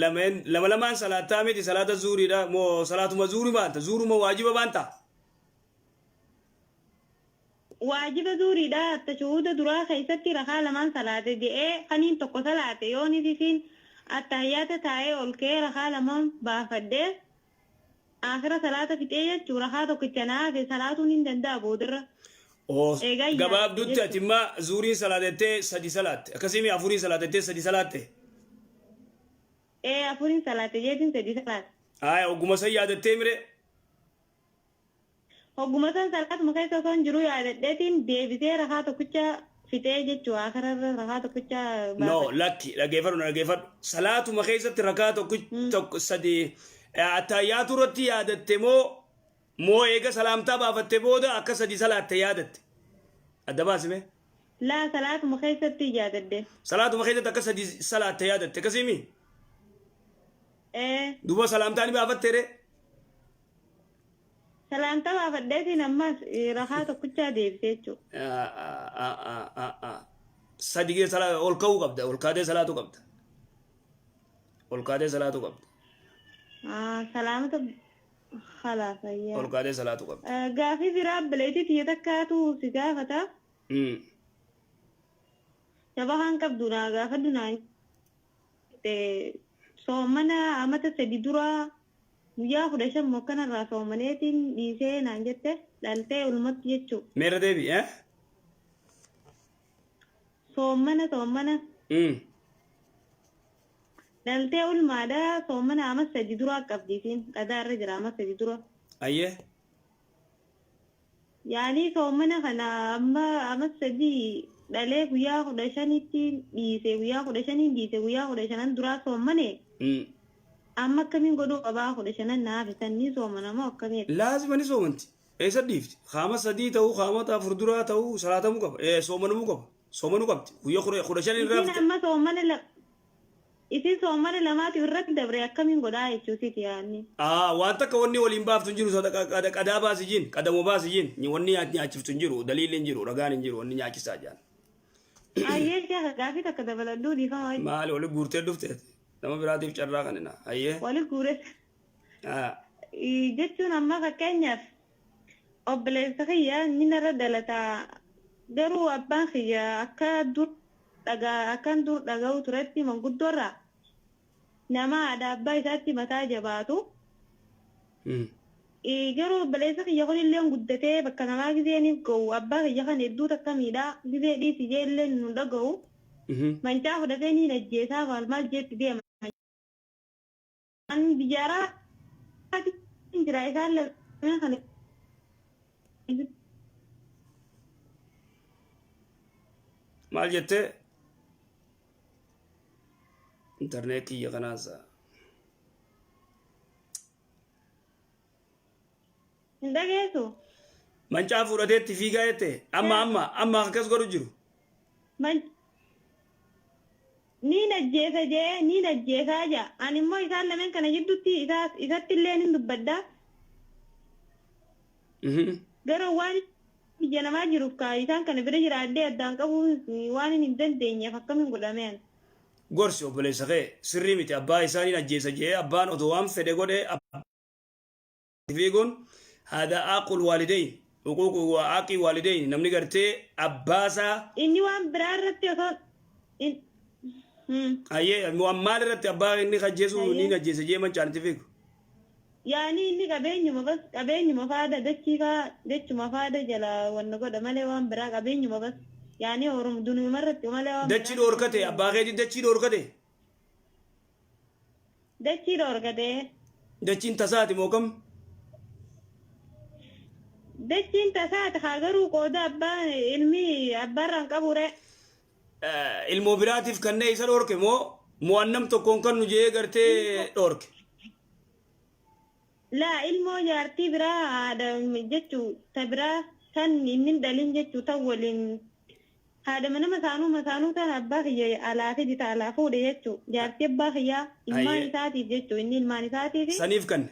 Lameen lama lamaan salaataa miti, salaata zuuriidha moo salaatuma zuurii baanta, zuuruma waajiba baanta. Waajiba zuuriidha, attashahuda duraa keessatti rakaa lamaan salaate je'ee kaniin tokko salaate, yoonif isiin attahiyyaata taa'ee ol ka'ee rakaa lamaan baafadhee, akira salaata fixee jechuu, rakaa tokkicha naa hafe salaatuun hin danda'a boodarra. Oo. Eegaa Gabaabdutti yaadde. Ati immaa zuuriin salaatettee sadi salaatte, akkasii afuriin salaatettee sadi salaatte. Ee, afuriin salaate jeetiin sadi salaate. Aya, ogguma san yaadattee mire? Hogguma san salaatuma keessa osoo hin jiru yaadadheetiin deebisee rakaa tokkicha fixee jechuu, akirarra rakaa tokkicha No. baafadhe. Lakki, dhageeffadhu, na dhageeffadhu. Salaatuma keessatti rakaa tokko, tokko, sadi attayyaatu irratti yaadatte moo eega salaamtaa baafatte booda akka sadi salaatte yaadatte? Adda baasime. Laa, salaatuma keessatti yaadadhe. Salaatuma keessatti akka sadi salaatte yaadatte, akkasiimi? Ee. Duuba salaamtaa ni baafatte ree? Salaamtaa baafadheetiin ammas rakaa tokkichaa deebisee jechuudha. Sadi ol ka'uu qabda, ol kaatee salaatu qabda, ol kaatee salaatu qabda. Salaamata khalaas, ayyaa. Ol kaatee salaatu qabda. Gaafii biraa obboleettii tiyya takkaatu si gaafata. Shabahaan qabdu naa gaafadhu naa jette. Soomana amata 3 dura Guyyaa 15 moo akkanarraa soomaneetiin dhiisee naan jette dhaltee ulmatti jechuu. Meerra deebi eh? Soommana soommana. Dhaltee ulmaadha soomana ama 3 duraa qabdi isiin qadaa irra jira ama 3 dura. Ayyee. Yaanii soomana kana amma ama 3 dhalee guyyaa 15tti dhiise guyyaa 15n dhiise guyyaa 15n duraa soomane. Amma akkamiin godhuu qabaa 15n na hafe san ni soomana moo akkamii? Laazima ni soomanti. Eessa dhiifti? Qaama 3 ta'uu qaamota 4 duraa ta'uu salaatamuu qaba. Soomanamuu qaba. Soomanuu qabdi. Guyyaa 15 irraa Isiin amma soomana isiin soomana lamaatu irratti dabre akkamiin godhaa jechuu siiti yaadni. Waan takka wanni waliin baaftu hin jiru qadaa baasi jiin qadamoo baasi jiin wanni nyaachiftu hin jiru daliilli hin jiru ragaan hin jiru wanni nyaachisaa jaan. Ayyee sheekha gaafii takka dabaladhuu dhiifama wajji. Maali wali guurtee dhufte nama biraatiif carraa kanina ayyee. Wali guure. Jechuun amma fakkeenyaaf obboleessa kiyya inni narra dhalataa garuu abbaan kiyya akka dur dhagaa akkan dur dhaga'u turetti manguddoorraa nama haadha abbaa isaatti mataa jabaatu. Garuu obboleessa kiyya kunillee guddatee bakka namaa gizeen ga'u abbaa kiyya kan hedduu takka miidhaa gizee dhiisi jeellee nu dhaga'u. Mancaa fudhatee ni ajjeesaa maal maal jeetti deema. An biyyaaraa jira isaan lameen kana. Maal jettee? Intarneet kiyya kanaasa. Hin dhageessu? Mancaa fudhateetti fiigaa jette amma amma amma akkas godhu jiru. Niin ajjeesa jee niin ajjeesaa jaa. Ani immoo isaan lameen kana jidduutti isatti illee nin dubbadda. Garuu waan biyya namaa jiruuf kaa isaan kana bira jiraadhee addaan qabuu waan hin dandeenyeef akkamiin godhameen. Gorsi obboleessa kee sirrii miti abbaa isaaniin ajjeesa jee abbaan otoo waan fedhe godhee fiiguun hada aqul waalideyn huquuqu aqii waalideyn namni gartee abbaasaa. Inni waan biraa irratti osoo Ayyee waan maal irratti abbaa inni ajjeesu ni ajjeesa jee mancaan itti fiigu. Yaani inni qabeenyuma bas qabeenyuma faada dachii faa dachuma faada jala wanna godha malee waan biraa qabeenyuma bas yaani oromo duniyuma irratti malee waan Dachii dhoorkate abbaa keetii dachii dhoorkate. Dachii dhoorkate. Dachiin tasaati moo kam? Dachiin tasaati haa garuu qooda abbaa ilmi abbaarraan qabu re. Ilmoo biraatiif kannee isa dhoorke moo mo'annam tokkoon kan nu jee gartee dhoorke? Laa ilmoo jaartii biraa haadha jechuu ta biraa tan inni dhalin jechuu tan waliin haadha mana masaanuu masaanuu tan abbaa kiyya alaa fidi ta alaa fuudhe jechuu jaartii abbaa kiyyaa ilmaan isaatiif jechuu inni ilmaan isaatiif. Saniif kanne.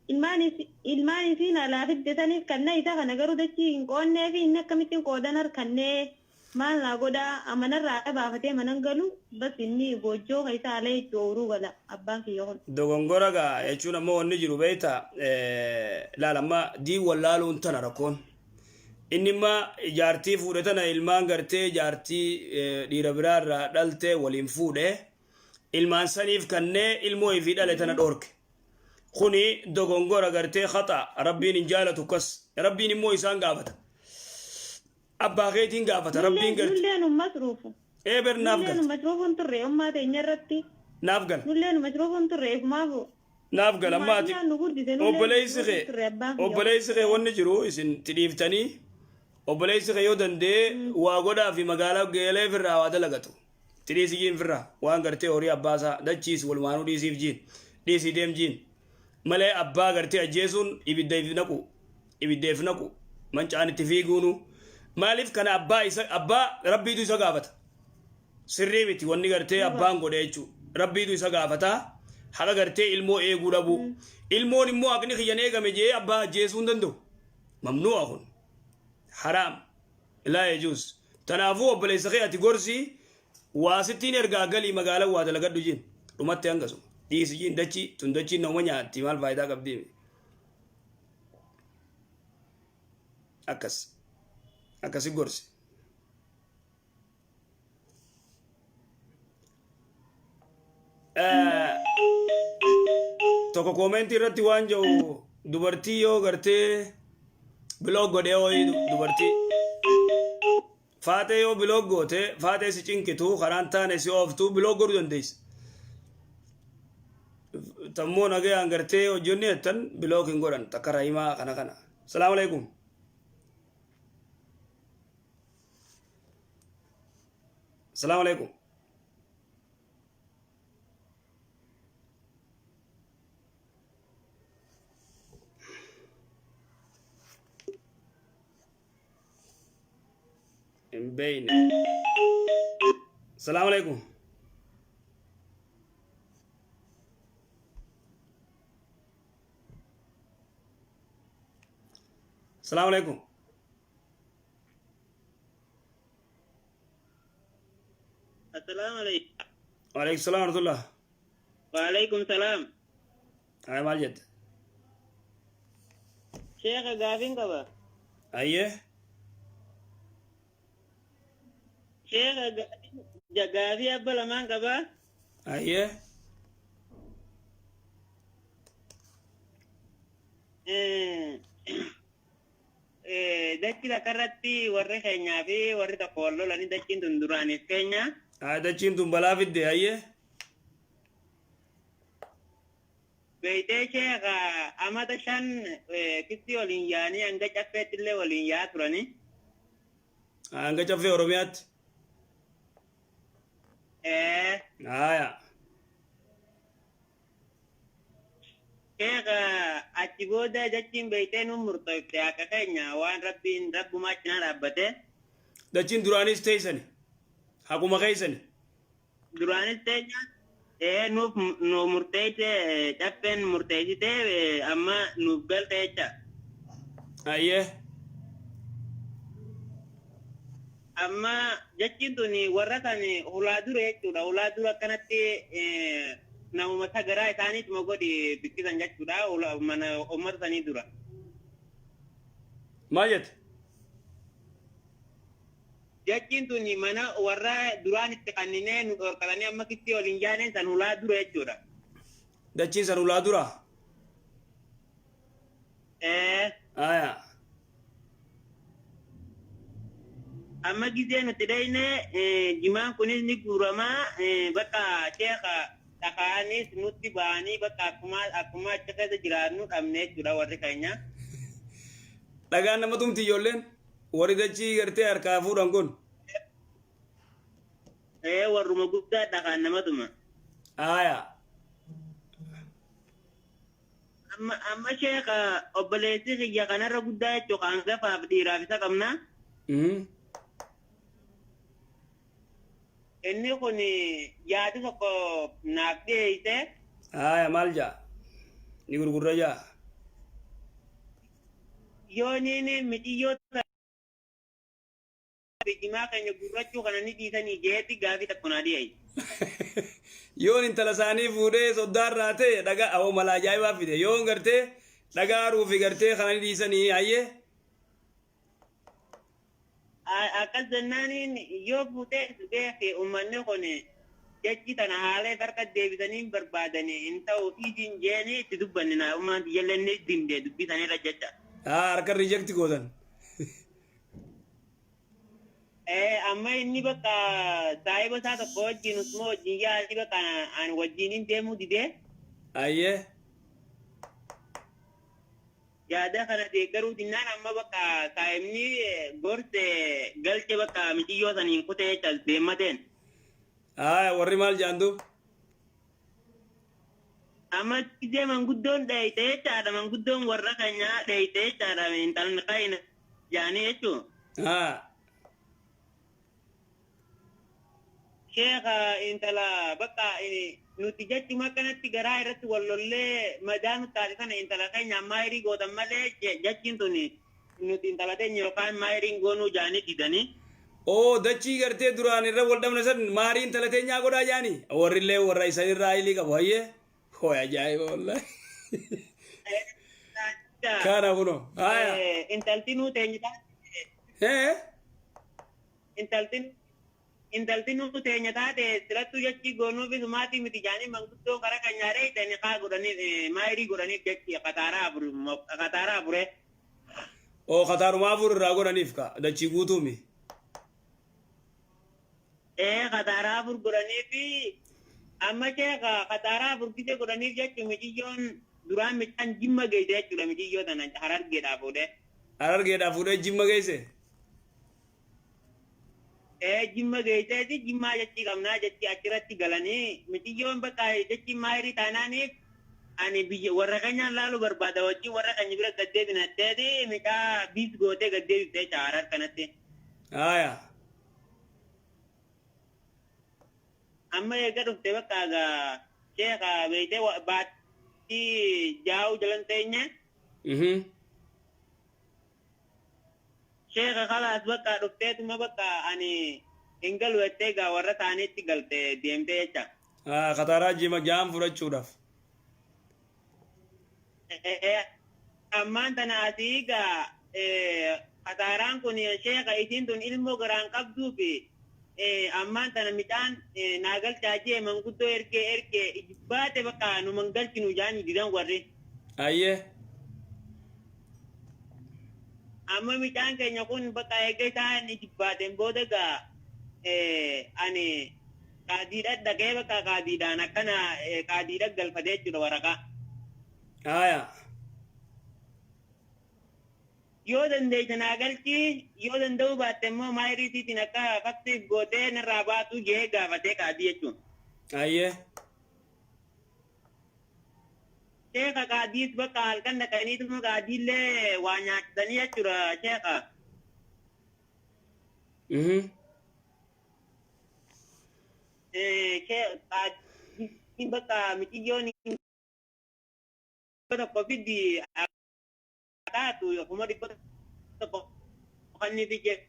Ilmaan isiin alaa fidde saniif kanna isa kana garuu dachii hin qoonnee fi inni akkamittiin qoodan harkannee maal naa godhaa amanarraa baafatee manan galu bas inni goojjoo keessa ala jechuu ooyiruu gala abbaan kiyya kun. Dogongora gaa jechuun ammoo wanni jiru beektaa laal amma diin wallaaluun tana rakkoon. Inni imma jaartii fuudhe tana ilmaan gartee jaartii dhiira biraa irraa dhalte waliin fuudhe ilmaan saniif kannee ilmoo ifii dhale tana dhoorke. Kuni dogongora gartee haxa rabbiin hin jaalatu kas rabbiin immoo isaan gaafata. Abbaa keetiin gaafata rabbiin garte. Nullee nu masruufu. Eeber naaf Nullee nu galta. masruufu hin turre ummaa teenya irratti. Naaf gala. Nullee nu masruufu hin turre ifumaafu. Naaf gala amma ati Maatiin nu guddise nullee nu obboleessi masruufu kee hin turre abbaan kiyya. obboleessi kee wanni jiru isin tidhiiftanii obboleessi kee yoo danda'e waa godhaa fi magaalaa geelee firraa waa dalagatu. Tidhiisi jiin firraa waan gartee horii abbaasaa dachiis walumaanuu dhiisiif jiin dhiisii deem jiin malee abbaa gartee ajjeesuun ibidda if naqu ibidda if naqu mancaan itti fiiguunu maaliif kana abbaa isa abbaa rabbiitu isa gaafata. Sirrii miti wanni gartee abbaan godhe jechuudha. Rabbiitu isa gaafata. Haqa gartee ilmoo eeguu dhabuu. Ilmoon immoo haqni kiyyan eegame jee abbaa ajjeesuu hin danda'u. Mamnu'a kun. Haraam. Laa yajuuz. Tanaafuu obboleessa kee ati gorsi waa sittiin ergaa galii magaalaa waa dalagadhu jiin. Dhumatti hangasuma. Dhiisi jiin dachii tun dachiin nama nyaatti maal faayidaa qabdii. Akkas. Akkasi gorsi. Tokko koomentii irratti waan jedhu dubartii yoo gartee block godhee wayii dubartii faaxee yoo block goote faaxee si cinqitu karaan taane si ooftu block godhuu dandeessa. Tammoo nagayaan gartee hojjenni jettan block hin godhan takka rahimaa kana kana. Salaamu alaikum. Salaamu alaikum. Hin beeyne. Salaamu alaikum. Salaamu alaikum. Assalaamu alaikum. Waalaikum salaam warahmatullah. Waalaikum salaam. Ay maal jette? Sheekha gaafiin qaba. Ayyee. Sheekha gaafii abba lamaan qaba. Ayyee. Dachi takka irratti warri keenyaa fi warri tokko wal lolanii dachiin tun duraaniif keenya. Ay dachiin tun balaa fidde ayyee. Beeytee sheekha amata 5 kissi waliin yaanii hanga caffeetti illee waliin yaa turanii. Hanga caffee Oromiyaatti. Ee. Aya. Sheekha achi booda dachiin beeytee nuun murtoofte akka keenya waan rabbiin rabbumaa cinaa dhaabbate. Dachiin duraanis teessani. Haquma keessani. Duraanis teenya ee nuuf nu murteessite caffeen murteessite amma nuuf galte jecha. Ayyee. Amma jechiin tun warra kan hulaa dura jechuudha. Hulaa dura akkanatti namuma sagaraa isaaniituma godhi bikkisan jechuudha. Mana uummata sanii dura. Maal jette? Jechiin tun mana warra duraan itti kanninee nu dhorkatanii amma kitti ol hin jaaneen san hulaa dura jechuudha. Dachiin san hulaa dura? Ee. Aya. Amma gizee nuti dhayne jimaan kunis ni guuramaa bakka sheekha dhakaanis nutti ba'anii bakka akkuma akkuma achi keessa jiraannu dhabne jechuudha warri keenya. Dhagaan nama tumti ijoolleen warri dachii gartee harkaa fuudhan kun. Ee warruma guddaa dhakaan nama tuma. Aya. Amma amma sheekha obboleessi kiyya kanarra guddaa jechuudha hangafaaf dhiiraaf isa qabna. Inni kun yaada tokko naaf dhiyeesse. Aya maal jaa? Ni gurgurra jaa. Yooniin miciyyoo jimaa keenya gurrachuu kana ni dhiisanii jeetti gaafii tokko naa dhiyeesse. Yoon intala isaanii fuudhee soddaarraa ta'e dhagaa awoo mala ajaa'ibaa fide yoon gartee dhagaa haruufi gartee kana ni dhiisanii hayyee. Akkas jennaaniin yoo fuutee beeki uummanni kun jechi tana haalee harka deebisanii hin barbaadanii hin ta'u dhiisiin jeeni itti dubbanne naa ummaan tiyyallee ni dinde dubbii sanirra jecha. Harka reject gootan. Amma inni bakka saahiba isaa tokko wajjin usuma wajjin yaa'anii bakka ani wajjin hin deemuu didee. Ayyee. Yaada kana deeggaruu dinnaan amma bakka saahibni gorse galche bakka miciyyoo saniin kutee jecha deemmateen. Aya warri maal jaan duub? Amma gisee manguddoon dheeyte jechaadha manguddoon warra keenyaa dheeyte jechaadha intalni kayna jaanii jechuun. Haa. Sheekha intala bakka nuti jechuma akkanatti garaa irratti wal lollee madaa nu taate sana intala keenya maayirii gootan malee jechiin tun nuti intala teenya yookaan maayiriin goonuu jaanii didanii. Oo dachii gartee duraan irra wal dhabne san maarii intala teenyaa godhaa jaani warrillee warra isanirraa ilii qabu hayyee hooy ajaa'iba wallahi kana kuno haya Intalti nuu teenya taate ee intalti Intalti nu teenya taate silattuu jechi goonuufi sumaatii miti jaanii manguddoon karaa keenyaadha ittiin kaa godhaniif maayirii godhaniif jechi qataaraa afure. Oo kataarumaa afur irraa godhaniif ka dachii guutuumi. Ee qataaraa afur godhaniifi amma sheeka qataaraa afur gise godhaniif jechuun miciyyoon duraan micaan Jimma geesse jechuudha miiciyyoo tana Harargeedhaa fuudhee. Harargeedhaa fuudhee Jimma geesse. Ee Jimma geesseeti Jimmaa jechii qabnaa jechi achirratti galanii miciyyoon bakka jechi maayirii taanaaniif ani biyya warra keenyaan laaluu barbaada wajjin warra keenya bira gaddeebinatteeti micaa biis gootee gaddeebifte jecha Harar kanatti. Haaya. Amma eega dhufte bakka egaa sheeka beeytee baattii jaa'uu jalan teenye. Sheeka kalaas bakka dhufteetuma bakka ani hin galu jettee egaa warra ta'anitti galte deemtee jecha. Kataaraa jima ja'an fudhachuudhaaf. Ammaan tana asii egaa kataaraan kun sheeka isiin tun ilmoo garaan qabduu fi ammaan tana midhaan naa galchaa jee manguddoo ergee ergee baate bakka nu mangalchinu jaanii didan warri. Ayyee. Amma midhaan keenya kun bakka eegee isaan jibbaateen booda egaa ani qaadiidha dhaqee bakka qaadiidhaan akkana qaadiidha galfatee jechuudha waraqaa. Haaya. Yoo dandeesse naa galchi yoo danda'uu baatte immoo maayirii isiitiin akka faktiif gootee narraa baatu jee gaafatee qaadii jechuun. Ayyee. Sheeka qaadiis bakka halkan dhaqaniituma qaadiillee waa nyaachisanii jechuudha sheeka. Qaadiin bakka miciyyoon tokko fiddi taatu 100,000 kanniti jechi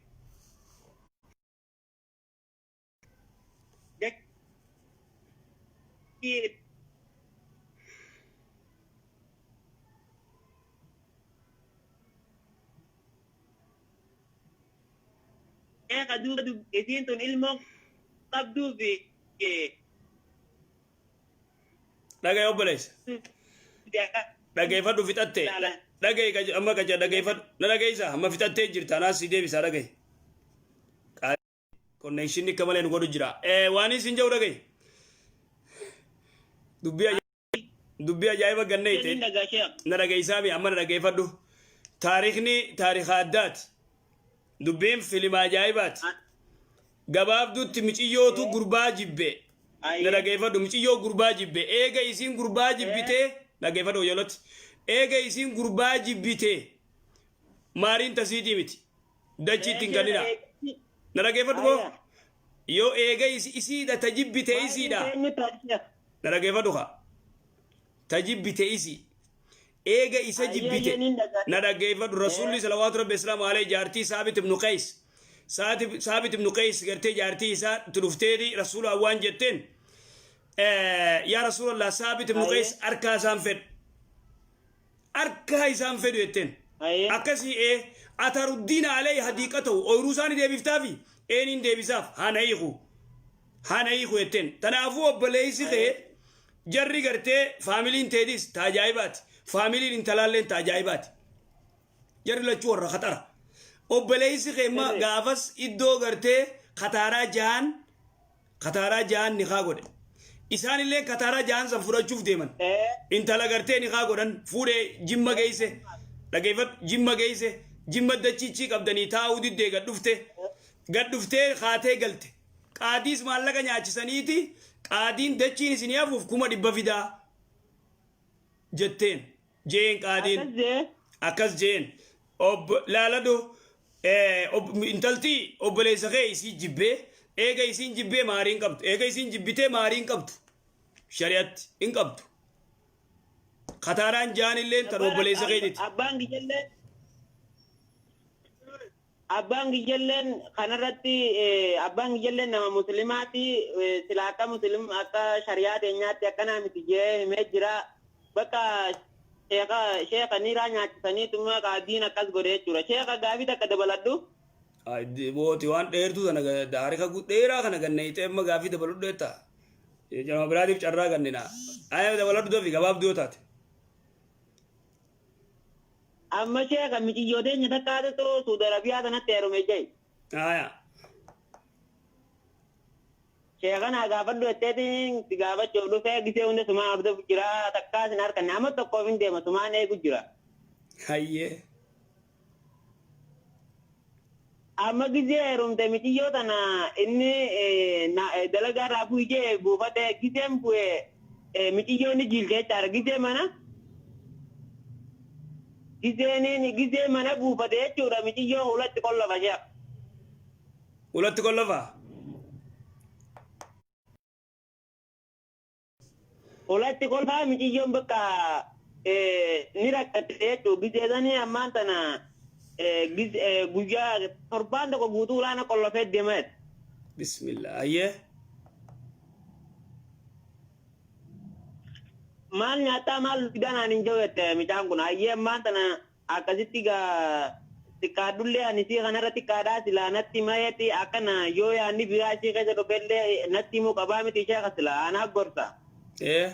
sheeka duuba isiin tun ilmoo qabduu fi Dhagaye obboleessa. Dhageeffadhu fixatte. Dhagaye amma qaca dhageeffadhu. Na dhageessa amma fixattee jirta anaas si deebisa dhagaye. Connectionni akka malee nu godhu jira. Waan isin jedhu dhagaye. Dubbii ajaa'iba gannee ta'e. Na dhageessaa mi amma na dhageeffadhu. Taarikhni taarika addaati. Dubbiin filima ajaa'ibaati. Gabaabduutti miciyyootu gurbaa jibbe. Na dhageeffadhu miciyyoo gurbaa jibbe. Eega isiin gurbaa jibbitee dhageeffadhu hoyyolotti. Eega isiin gurbaa jibbitee maariin tasiitii miti. Dachiitti hin kennina. Na dhageeffadhu boo. Yoo eega isiidha ta jibbite isiidha. Na dhageeffadhu kaa. Ta jibbite isii. Eega isa jibbite. Na dhageeffadhu Rasuulli salawaatu rabbi islaamu alayhi jaartii Saabit ibnu Qays. Saabit ibnu Qays gartee jaartii isaa itti dhufteeti Rasuula waan jetteen. Yaa Rasuulallah Saabit ibnu Qays harkaa isaan fedhu. Harkaa isaan fedhu jetteen. Akkasii ataruddiina alayhi hadiiqatahu ooyiruu isaanii deebiftaafi eeniin deebisaaf hana hiiku. Hana hiiku jetteen. Tanaafuu obboleessi kee jarri gartee faamiliin teetis ta ajaa'ibaati. Faamiliin intalaalleen ta ajaa'ibaati. Jarri lachuu warra khaxara. Obboleessi kee immoo gaafas iddoo gartee kataaraa jahan nikaa godhe. Isaanillee kataaraa jahan san fudhachuuf deeman. Intala gartee nikaa godhan fuudhee Jimma geesse. Dhageeffadhu Jimma geesse. Jimma dachiichii qabdanii taa'uu diddee gad dhufte. Gad dhuftee kaatee galte. Qaadiis maallaqa nyaachisaniiti qaadiin dachiin isinii hafuuf 100,000 fidaa jetteen jeen qaadiin. Akkas jeen laaladhu intalti obboleessa kee isii jibbee eega isiin jibbee maariin qabdu eega isiin jibbitee maariin qabdu shari'atti hin qabdu. Kataaraan jaan illee tan obboleessa keetiiti. Abbaan kiyyalleen kanarratti abbaan kiyyalleen nama muslimaati sila akka muslim akka shari'aa teenyaatti akkanaa miti jee himee jira. Bakka sheeka sheeka niiraa nyaachisanii tuma qaadiin akkas godhe jechuudha. Sheeka gaafii takka dabaladhu. Booti waan dheertuu tana taarika dheeraa kana ganneeyxee amma gaafii dabaludhu jetta. Nama biraatiif carraa gannina. Aya dabaladhu dafi gabaabduu yoo taate. Amma sheeka miciyyoo teenya takkaatutu Suudi Arabiyaa tanatti heerume jee. Aya. Sheekana gaafadhu jetteetiin si gaafachuuf dhufee gisee hunda sumaan hordofu jira takkaas hin harkanne amma tokkoof hin deema sumaan eegu jira. Hayyee. Amma gisee heerumte miciyyoo tana inni dalagaa irraa bu'e jee buufate giseen bu'e miciyyoo ni jiilte jechaadha gisee mana. Giseen gisee mana buufate jechuudha miciyyoo hulatti qollafa sheek. Ulatti qollafa. Hulatti qolfaa miciyyoon bakka ni rakkatte jechuudha. Gisee sanii ammaan tana guyyaa torbaan tokko guutuu ulaana qollofee deema jechuudha. Bismillah. Hayyee. Maal nyaataa maal fidaa naan hin jiru jette mucaan kun. Hayyee ammaan tana akkasitti gaa xiqqaadhullee ani isii kanarra xiqqaadhaa silaa natti mayeeti akkana yoo yaadni biraa ishii keessa dhufellee natti himuu qabaa miti ishee silaa anaa gorsa. Ee.